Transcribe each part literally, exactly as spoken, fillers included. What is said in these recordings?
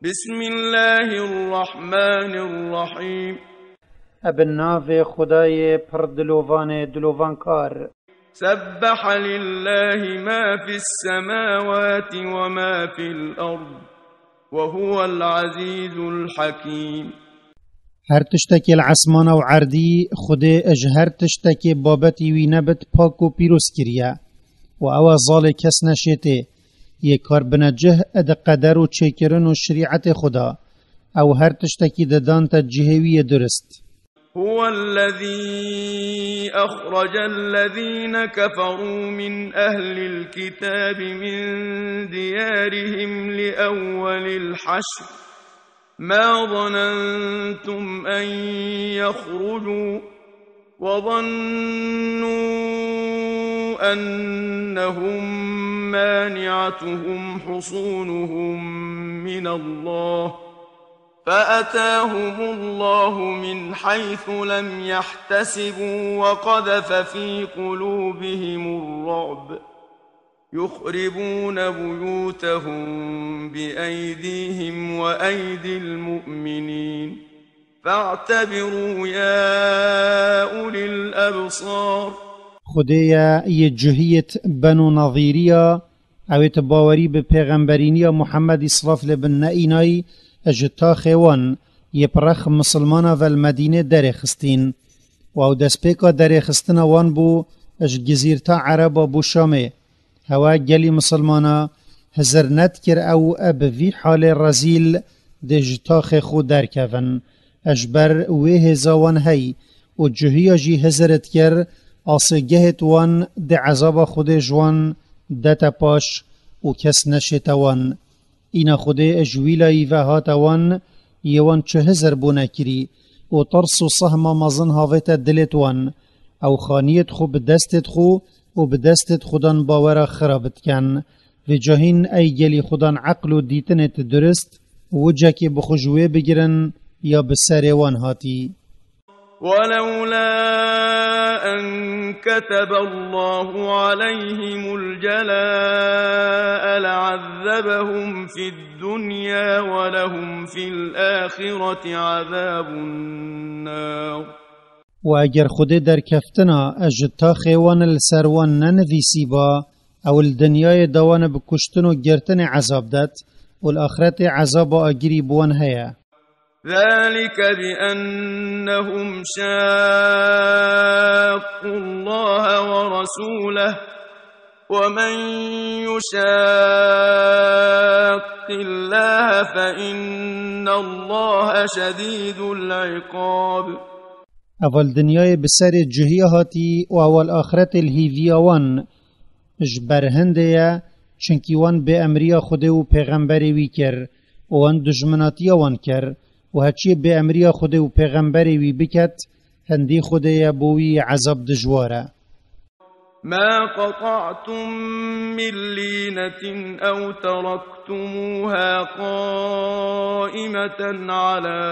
بسم الله الرحمن الرحيم. Ebe navê Xwedayê pir dilovanê dilovankar. سبح لله ما في السماوات وما في الأرض وهو العزيز الحكيم. Her tiştekî li esmana û erdî Xwedê ji her tiştekê babetî wî nebit pak û pîroz kiriye. Û ew e zalê kes neşêtê. Yê kar binecih di qeder û çêkirin û şerîetê xwe de. Ew her tiştekî didan te cihê wî yê durist. هو الذي أخرج الذين كفروا من أهل الكتاب من ديارهم لأول الحشر ما ظننتم أن يخرجوا وظنوا أنهم مانعتهم حصونهم من الله فأتاهم الله من حيث لم يحتسبوا وقذف في قلوبهم الرعب يخربون بيوتهم بأيديهم وأيدي المؤمنين فاعتبروا يا أولي الأبصار. Xwedê ye yê cihiyêt Beno Nadîriya, ew ê ti bawerî bi pêxemberîniya Muhemmedî silav lê bin neînayî, ji taxê wan yê pirex misilmana vel Medînê derêxistîn. Û ew destpêka derêxistina wan bû ji gizîrta Ereba bû Şamê. Hewa gelî misilmana hizir nedikir ew bi vî halê rezîl dê ji taxê xwe derkevin. Ji ber wê hêza wan hey û cuhiya jî hizir dikir, asêgehêt wan dê ezaba Xwedê ji wan dete paş û kes neşête wan. Îna Xwedê ji wî layî ve hate wan, yê wan çi hizir bûne kirî û tirs û sehma mezin havête dilêt wan. Ew xaniyêt xwe bi destêt xwe û bi destêt xudan bawera xira bitken. Vêca hîn ey gelî xudan eql û dîtinêt durist, wicekê bi xwe ji wê bigirin ya bi serê wan hatî. ولولا أن كتب الله عليهم الجلاء لعذبهم في الدنيا ولهم في الآخرة عذاب النار. Û eger Xwedê derkeftina ji taxê wan li ser wan nenivîsîba, ew li dinyayê de wan bi kuştin û girtinê ezab det û li axretê ezaba agirî bi wan heye. ذلك بأنهم شاقوا الله ورسوله ومن يشاق الله فإن الله شديد العقاب. Ev li dinyayê bi serê cihî hatî û ew li axretê li hîviya wan. Ji ber hindê ye, çinkî wan bêemriya Xwedê û pêxemberê wî kir û wan dijminatiya wan kir û heçiyê bêemriya Xwedê û pêxemberê wî biket, hindî Xwedê ye bo wî ezab dijwar e. ما قطعتم من لينة أو تركتموها قائمة على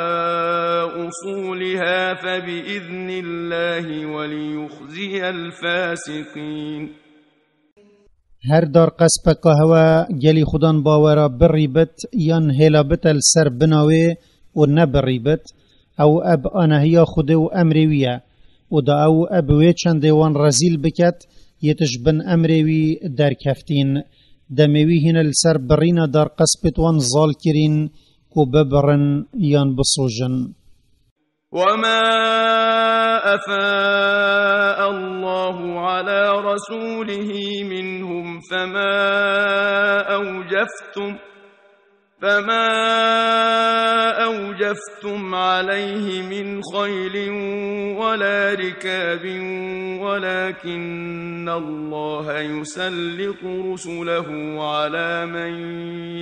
أصولها فبإذن الله وليخزي الفاسقين. Her dar qespeka hewe gelî xudan bawera birî bit yan hêla bite li ser bina wê û nebirî bit, ew eb anehiya Xwedê û emrê wî ye. Û da ew eb wê çendê wan rezîl biket, yê ti ji bin emrê wî derkeftîn. Demê wî hîne li ser birîna dar qespêt wan zal kirîn ku bibirin yan bisojin. وما أفاء الله على رسوله منهم فما أوجفتم، فما أوجفتم عليه من خيل ولا ركاب، ولكن الله يسلط رسله على من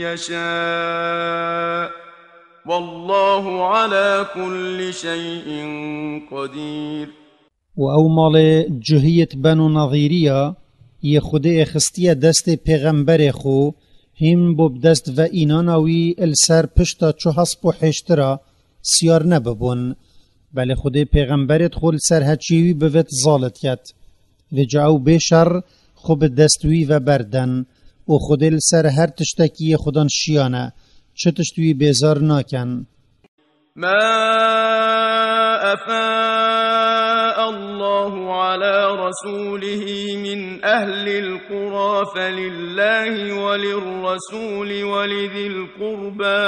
يشاء، والله على كل شيء قدير. Û ew malê cihiyêt Beno Nadîriya, yê Xwedê êxistiye destê pêxemberê xwe, hîn bo bi dest ve înana wî li ser pişta çu hesp û hêştira siyar nebibûn. Belê Xwedê pêxemberêt xwe li ser heçiyê wî bivêt zalit ket. Vêca ew bê şer xwe bi dest wî ve berden û Xwedê li ser her tiştekî yê xudan şiyan e çi tişt wî bêzar nakin. ما أفاء الله على رسوله من أهل القرى فلله وللرسول ولذي القربى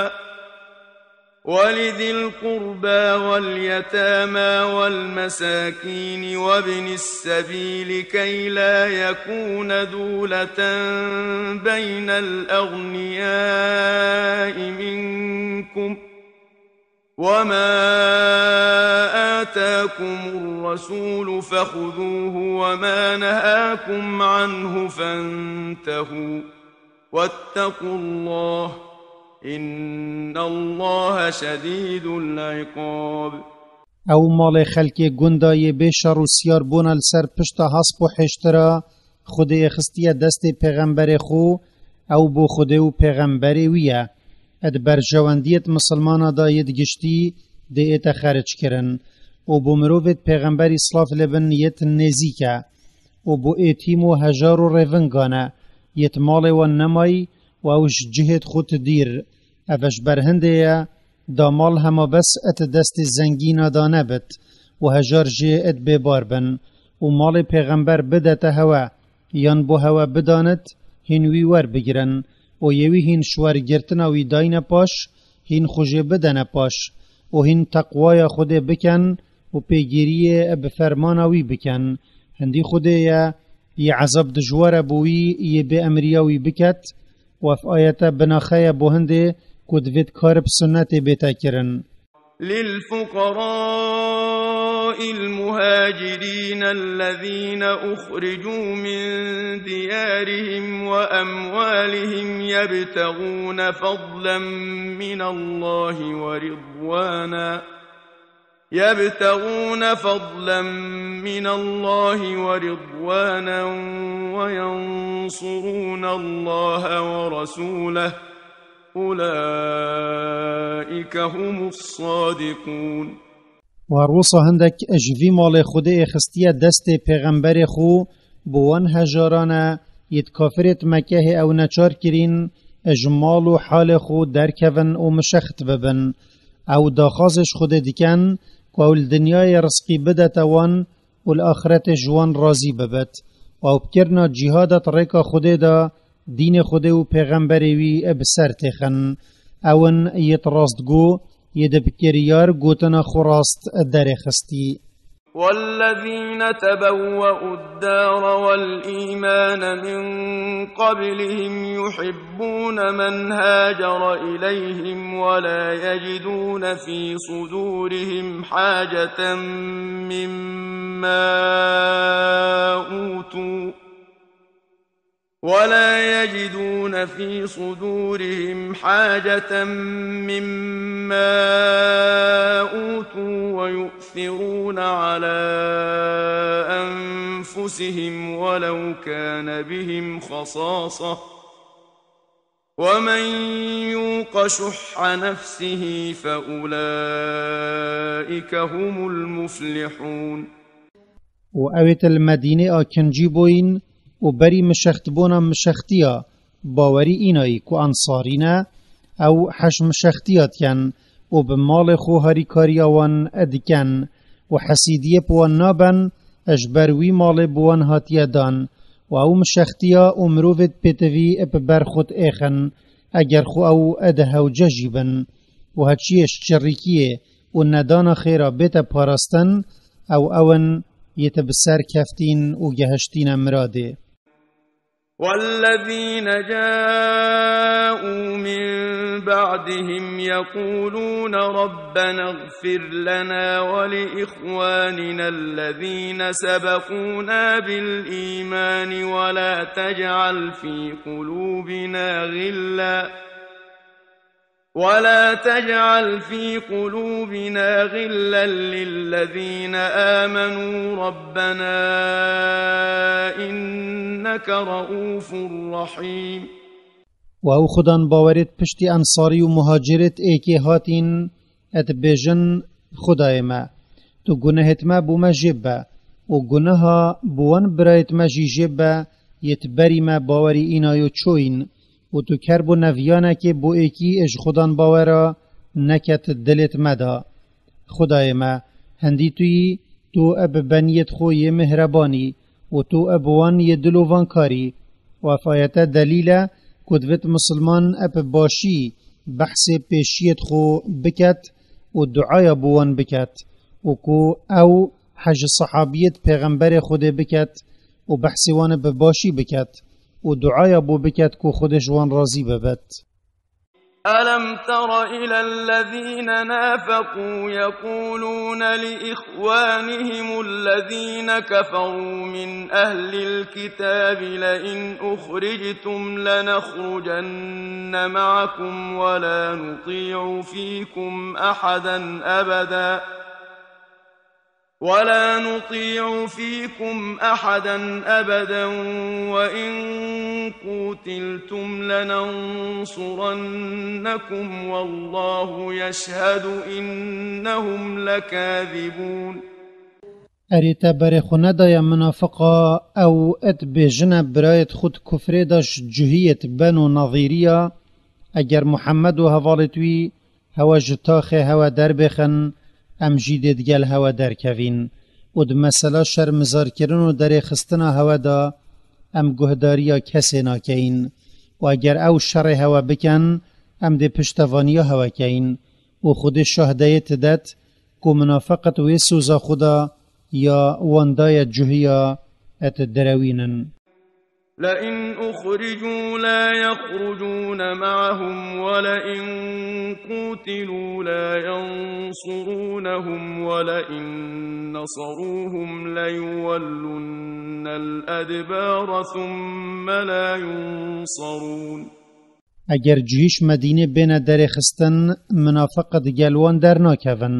ولذي القربى واليتامى والمساكين وابن السبيل كي لا يكون دولة بين الأغنياء منكم، وما آتاكم الرسول فخذوه وما نهاكم عنه فانتهوا، واتقوا الله، إن الله شديد العقاب. Ew malê xelkê gunda yê bê şer û siyar bona li ser pişta hesp û hêştira Xwedê xistiye destê pêxemberê xwe, ew bo Xwedê û pêxemberê wî ye. Di berjewendiyê di misilmana de yê di giştî dê ête xeric kirin. Û bo mirovê di pêxemberî silav lê bin yê di nêzîk e. Û bo êtîm û hejar û rêvingan e, yê di malê wan nemayî û ew ji cihê di xwe di dîr. Ev ji ber hindê ye, da mal hema bes et destê zengîna da nebit û hejar jê et bêbar bin û malê pêxember bidete hewe, yan bo hewe bidanit, hîn wî werbigirin û yê wî hîn ji wergirtina wî dayne paş, hîn xwe jê bidene paş û hîn teqwaya Xwedê bikin û pêgiriyê bi fermana wî bikin. Hindî Xwedê ye, yê ezab dijwar e bo wî yê bê emriya wî biket û ev ayete binaxe ye bo hindê ku divêt kar bi sunnetê bête kirin. للفقراء المهاجرين الذين أخرجوا من ديارهم وأموالهم يبتغون فضلا من الله ورضوانا، يبتغون فضلا من الله ورضوانا وينصرون الله ورسوله، أولئك هم الصادقون. Û her wisa hindek ji vî malê Xwedê ê xistiye destê pêxemberê xwe, bi wan hejaran e, yê di kafirê di Mekehê ew neçar kirîn, ji mal û halê xwe derkevin û mişext bibin. Ew daxwazê ji Xwedê dikin ku ew li dinyayê rizqî bidete wan û li axretê ji wan razî bibit. Û ew bikirina cîhada di rêka Xwedê de dînê Xwedê û pêxemberê wî bi ser têxin. Ew in yê di rastgo, yê di bi kiryar gotina xwe rast derê xistî. والذين تبوأوا الدار والإيمان من قبلهم يحبون من هاجر إليهم ولا يجدون في صدورهم حاجة مما أوتوا، ولا يجدون في صدورهم حاجة مما أوتوا ويؤثرون على أنفسهم ولو كان بهم خصاصة، ومن يوق شح نفسه فأولئك هم المفلحون. Û ew ê til Medînê a kincî bûyîn û berî mişextbûna mişextiya bawerî înayî ku ensarî ne, ew heş mişextiya dikin û bi malê xwe harîkariya wan dikin û hesîdiyê bi wan nabin, ji ber wî malê bi wan hatiye dan û ew mişextiya û mirovê di pêtivî bi ber xwe diêxin, eger xwe ew di hewce jî bin û heçiyê ji çirrîkiyê û nedana xêra bête parastin, ew ew in yê te bi ser keftîn û gehiştîne miradê. والذين جاءوا من بعدهم يقولون ربنا اغفر لنا ولإخواننا الذين سبقونا بالإيمان ولا تجعل في قلوبنا غلا ولا تجعل في قلوبنا غلا للذين آمنوا ربنا إنك رءوف رحيم. Û ew xudan bawerêt piştî ensarî û muhacirêt êkê hatîn, et bêjin, Xudayê me, tu gunehêt me bo me jê be û guneha bi wan birayêt me jî jê be, yêt berî me bawerî înayo çoyîn, û tu kerb û neviyanekê bo êkî ê ji Xudan bawera neket dilêt me da. Xudayê me, hindî tu yî, tu eb beniyêt xwe yê mihrebanî û tu eb wan yê dilovankarî. Û ev ayete delîl e ku divêt misilman eb başî behsê pêşiyêt xwe biket û duaya bo wan biket û ku ew hej sehabiyêt pêxemberê Xwedê biket û behsê wan bi başî biket û duaya bo biket ku Xwedê ji wan razî bibit. ألم تر إلى الذين نافقوا يقولون لإخوانهم الذين كفروا من أهل الكتاب لئن أخرجتم لنخرجن معكم ولا نطيع فيكم أحدا أبدا ولا نطيع فيكم أحدا أبدا وإن قوتلتم لننصرنكم والله يشهد إنهم لكاذبون. Erê te berê xwe nedaye minafiqa ew et bêjine birayêt xwe di kufrê de ji Cuhiyêt Beno Nazîriya, eger Muhammed û hevalêt wî hewe ji taxê hewe derbêxin, em jî dê digel hewe derkevîn û di mesela şermizarkirin û derêxistina hewe de em guhdariya kesê nakeyîn û eger ew şerê hewe bikin, em dê piştevaniya hewe keyîn û Xwedê şahdeyê tidet ku minafeqet wê soza xwe da ya wan daye cuhiya et direwînin. لئن أخرجوا لا يخرجون معهم ولئن قوتلوا لا ينصرونهم ولئن نصروهم ليولن الأدبار ثم لا ينصرون. Eger cihîş Medînê bêne derêxistin, minafeqet gel wan dernakevin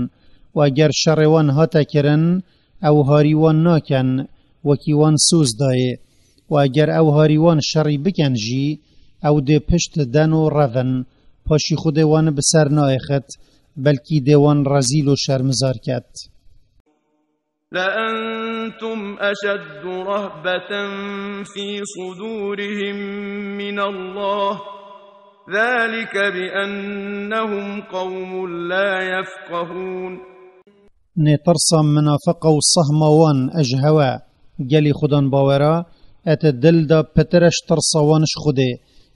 û eger şerê wan hate kirin, ew harî wan nakin, wekî wan soz dayê. Û eger ew harî wan şerî bikin jî, ew dê pişt den û revin, paşî Xwedê wan bi ser naêxit, belkî dê wan rezîl û şermizar ket. لأنتم أشد رهبة في صدورهم من الله ذلك بأنهم قوم لا يفقهون. Nê tirsa minafeqa û sehma wan ji hewe, gelî Xudan bawera, et dil de pitir e ji tirsa wan ji Xwedê,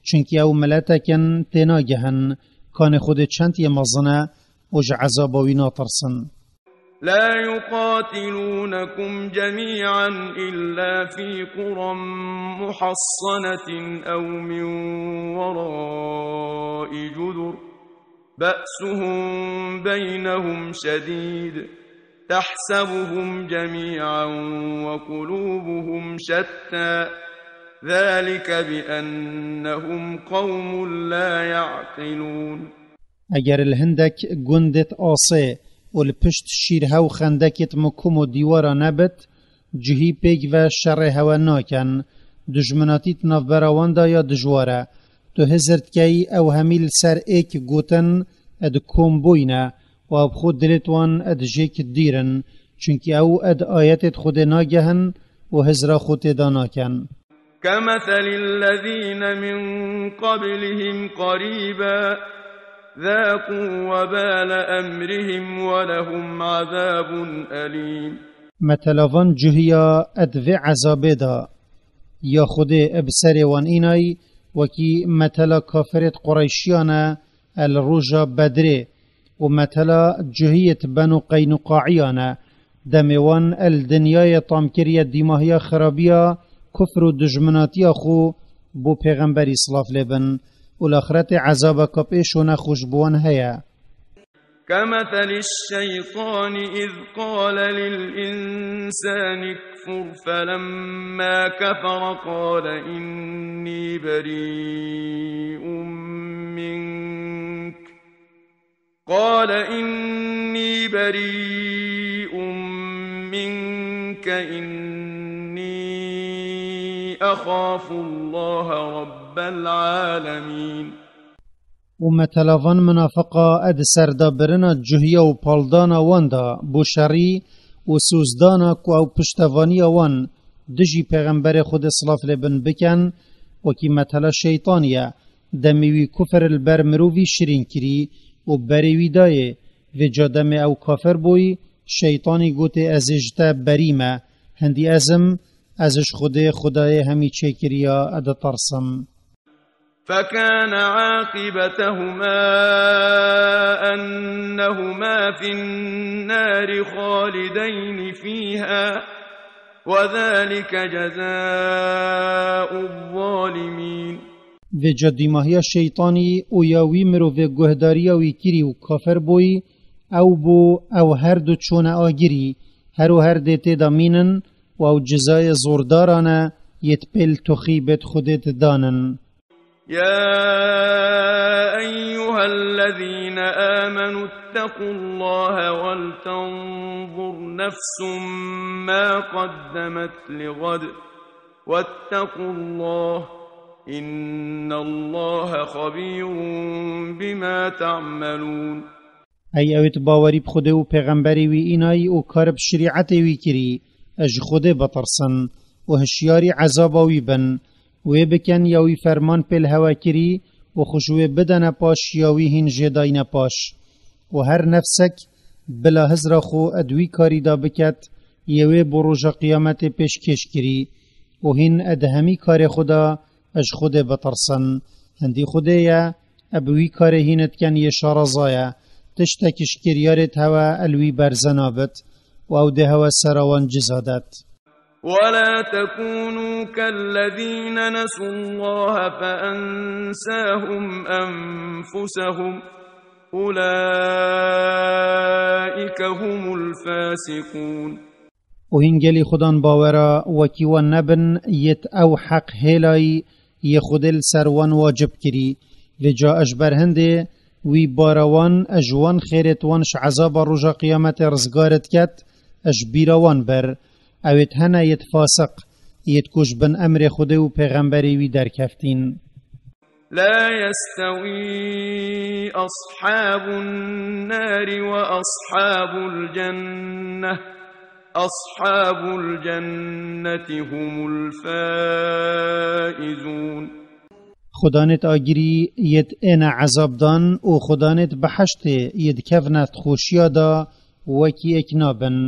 çunkî ew miletek in tênagihin, kanê Xwedê çend yê mezin e û ji ezaba wî natirsin. لا يقاتلونكم جميعا إلا في قرى محصنة أو من وراء جدر بأسهم بينهم شديد تحسبهم جميعا وقلوبهم شتى ذلك بأنهم قوم لا يعقلون. Eger li hindek gundêt asê û li pişt şîrhew xendekêt mikum û dîwara nebit, cihî pêk ve şerê hewe nakin, dijminatî di navbera wan de ya dijwar e. Tu hizir dikey ew hemî li ser êk gotin ed kom bûyne û ew bi xwe dilêt wan ed jêk dîr in, çunkî ew ed ayetêt Xwedê nagehin û hizra xwe tê de nakin. كمثل الذين من قبلهم قريبا ذاقوا وبال أمرهم ولهم عذاب أليم. Metela van cuhiya ed vê ezabê de ya Xwedê bi serê wan înay, wekî metela kafirêt Qureyşiyan e el roja Bedrê û metela cuhiyêt Beno Qeynuqaîyan e. Demê wan el dinyayê tam kiriye dîmahiya xirabiya kufr û dijminatiya xwe bo pêxemberî silav lê bin û li axretê ezabeke pêş û nexweş bi wan heye. كمثل الشيطان إذ قال للإنسان اكفر فلما كفر قال إني بريء منك قال إني بريء منك إني أخاف الله رب العالمين. û metela van minafeqa ed serdabirina cuhiya û paldana wan da bo şerî û sozdana ku ew piştevaniya wan dijî pêxemberê Xwedê silav lê bin bikin, wekî metela şeytanî ye. Demê wî kufir li ber mirovî şirîn kirî û berê wî dayê. Vêca demê ew kafir bûyî, şeytanî gotê, "Ez ê ji te berî me." Hindî ez im, ez ji Xwedê, Xwedayê hemî çêkiriya, ditirsim. فكان عاقبتهما أنهما في النار خالدين فيها، وذلك جزاء الظالمين. Vêca dîmahiya şeytanî û ya wî mirovê guhdariya wî kirî û kafir bûyî, ew bû, ew her du çûne agirî, her û her dê tê de mînin û ew cizayê zordaran e, yê di pêl toxî bêt Xwedê didanin. يا أيها الذين آمنوا اتقوا الله ولتنظر نفس ما قدمت لغد، واتقوا الله، إن الله خبير بما تعملون. Ey ewêt bawerî bi Xwedê û pêxemberê wî înayî û kar bi şerîetê wî kirî, ji Xwedê bitirsin û hişyarî ezaba wî bin. Wê bikin ya wî ferman pêl hewe kirî û xwe ji wê bidene paş ya wî hîn jê dayne paş. Û her nefsek bila hizra xwe ed wî karî da biket, yê wê bo roja qiyametê pêşkêş kirî. Û hîn ed hemî karê xwe da ji Xwedê bitirsin. Hindî Xwedê ye, eb wî karê hîn diken yê şaraza ye. Tiştek ji kiryarê hewe el wî berze nabit û ew dê hewe sera wan ciza det. ولا تكونوا كالذين نسوا الله فأنساهم أنفسهم، أولئك هم الفاسقون. Û hîn gelî Xudan bawera wekî wan nebin, yêt ew heq hêlayî yê Xwedê li ser wan wacib kirî. Vêca ji ber hindê wî bara wan, ji wan xêrêt wan ji ezaba roja qiyametê rizgar diket, ji bîra wan ber. Ewêt hene yêt fasiq, yêt ku ji bin emrê Xwedê û pêxemberê wî derkeftîn. لا يستوي أصحاب النار وأصحاب الجنة، أصحاب الجنة هم الفائزون. Xudanêt agirî yêt êne ezab dan û xudanêt behiştê yêt kevne xweşiya da wekî êk nabin.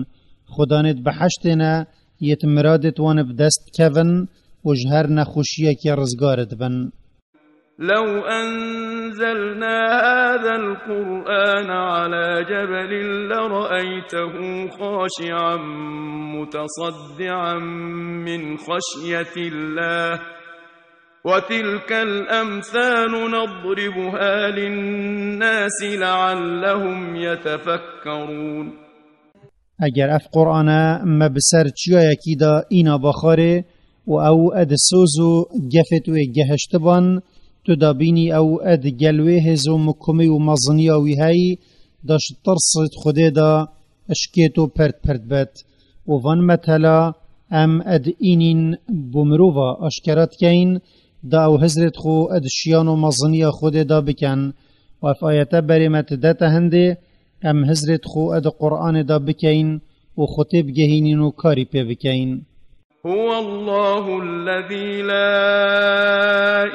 Xudanêt behiştê ne yêt miradêt wan bi dest kevin û ji her nexweşiyekê rizgar dibin. لو أنزلنا هذا القرآن على جبل لرأيته خاشعا متصدعا من خشية الله، وتلك الأمثال نضربها للناس لعلهم يتفكرون. Eger ev Qur'ane me bi ser çiyayekî de îna baxarê û ew ed soz û gefêt wê gehiştiban, tu da bînî ew ed gel wê hêz û mikumî û meziniya wî heyî, da ji tirsêt Xwedê de şikêt û pert pert bet. Û van metela em ed înîn bo mirova aşkera dikeyn, da ew hizrêt xwe ed şiyan û meziniya Xwedê da biken. Û ev ayete berê me didete hindê, em hizrêt xwe ed Qur'anê da bikeyn û xwe tê bigehînîn û karî pê bikeyn. هو الله الذي لا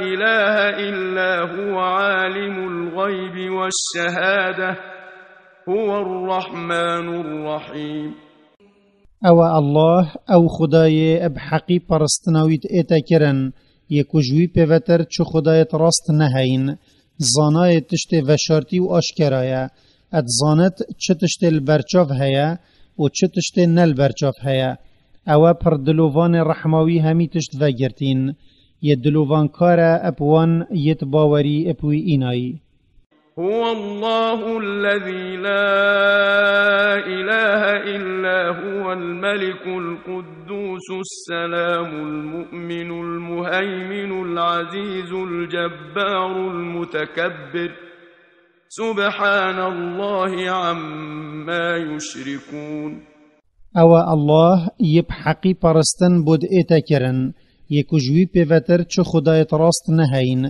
إله إلا هو عالم الغيب والشهادة، هو الرحمن الرحيم. Ew e Allah, ew Xwedayê bi heqî peristina wî diête kirin, yê ku ji wî pêvetir çi Xwedayêt rast neheyin. Zanayê tiştê veşartî û aşkera ye. Ed zanit çi tiştê li berçav heye û çi tiştê ne li berçav heye. Ew e pir dilovanê rehma wî hemî tişt vegirtîn. Yê dilovankar e eb wan yêt bawerî eb wî înayî. هو الله الذي لا إله إلا هو الملك القدوس السلام المؤمن المهيمن العزيز الجبار المتكبر، سبحان الله عما يشركون. Ew e Allah, yê bi heqî peristin bo diête kirin, yê ku ji wî pêvetir çi Xwedayêt rast neheyin.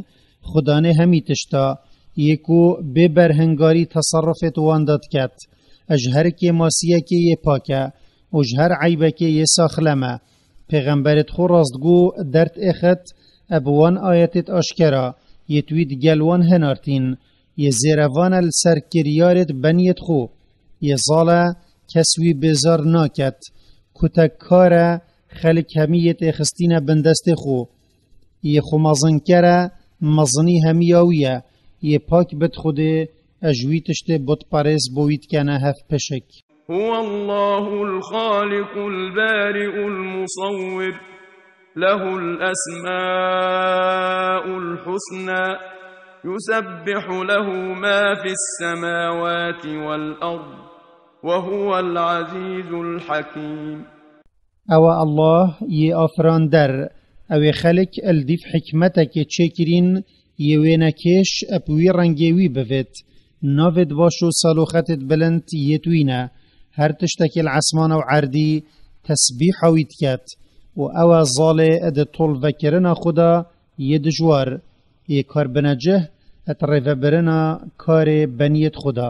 Xudanê hemî tişta, yê ku bê berhingarî teserrufêt wan de diket, ji her kêmasiyekê yê pak e û ji her eybekê yê saxlem e. Pêxemberêt xwe rastgo derd êxit, eb wan ayetêt aşkera, yê tu wî digel wan hinartîn, yê zêrevan e li ser kiryarêt beniyêt xwe, yê zal e kes wî bêzar naket, kutek kar e xelk hemî yê têxistîne bin destê xwe, yê xwe mezinker e, mezinî hemiya wî ye, yê pak bit Xwedê, e ji wî tiştê butperêz bo wî dikene hev pişik. هو الله الخالق البارئ المصور، له الأسماء الحسنى، يسبح له ما في السماوات والأرض، وهو العزيز الحكيم. Ew e Allah yê afirander, ew ê xelk li dîv hikmetekê çêkirîn, yê wênekêş ep wî rengê wî bivêt. Navêt baş û saloxetêt bilind yêt wî ne. Her tiştekê li esmana û erdî tesbîha wî diket. Û ew e zalê di tolvekirina xwe de yê dijwar, yê karbinecih di rêvebirina karê beniyêt xwe de.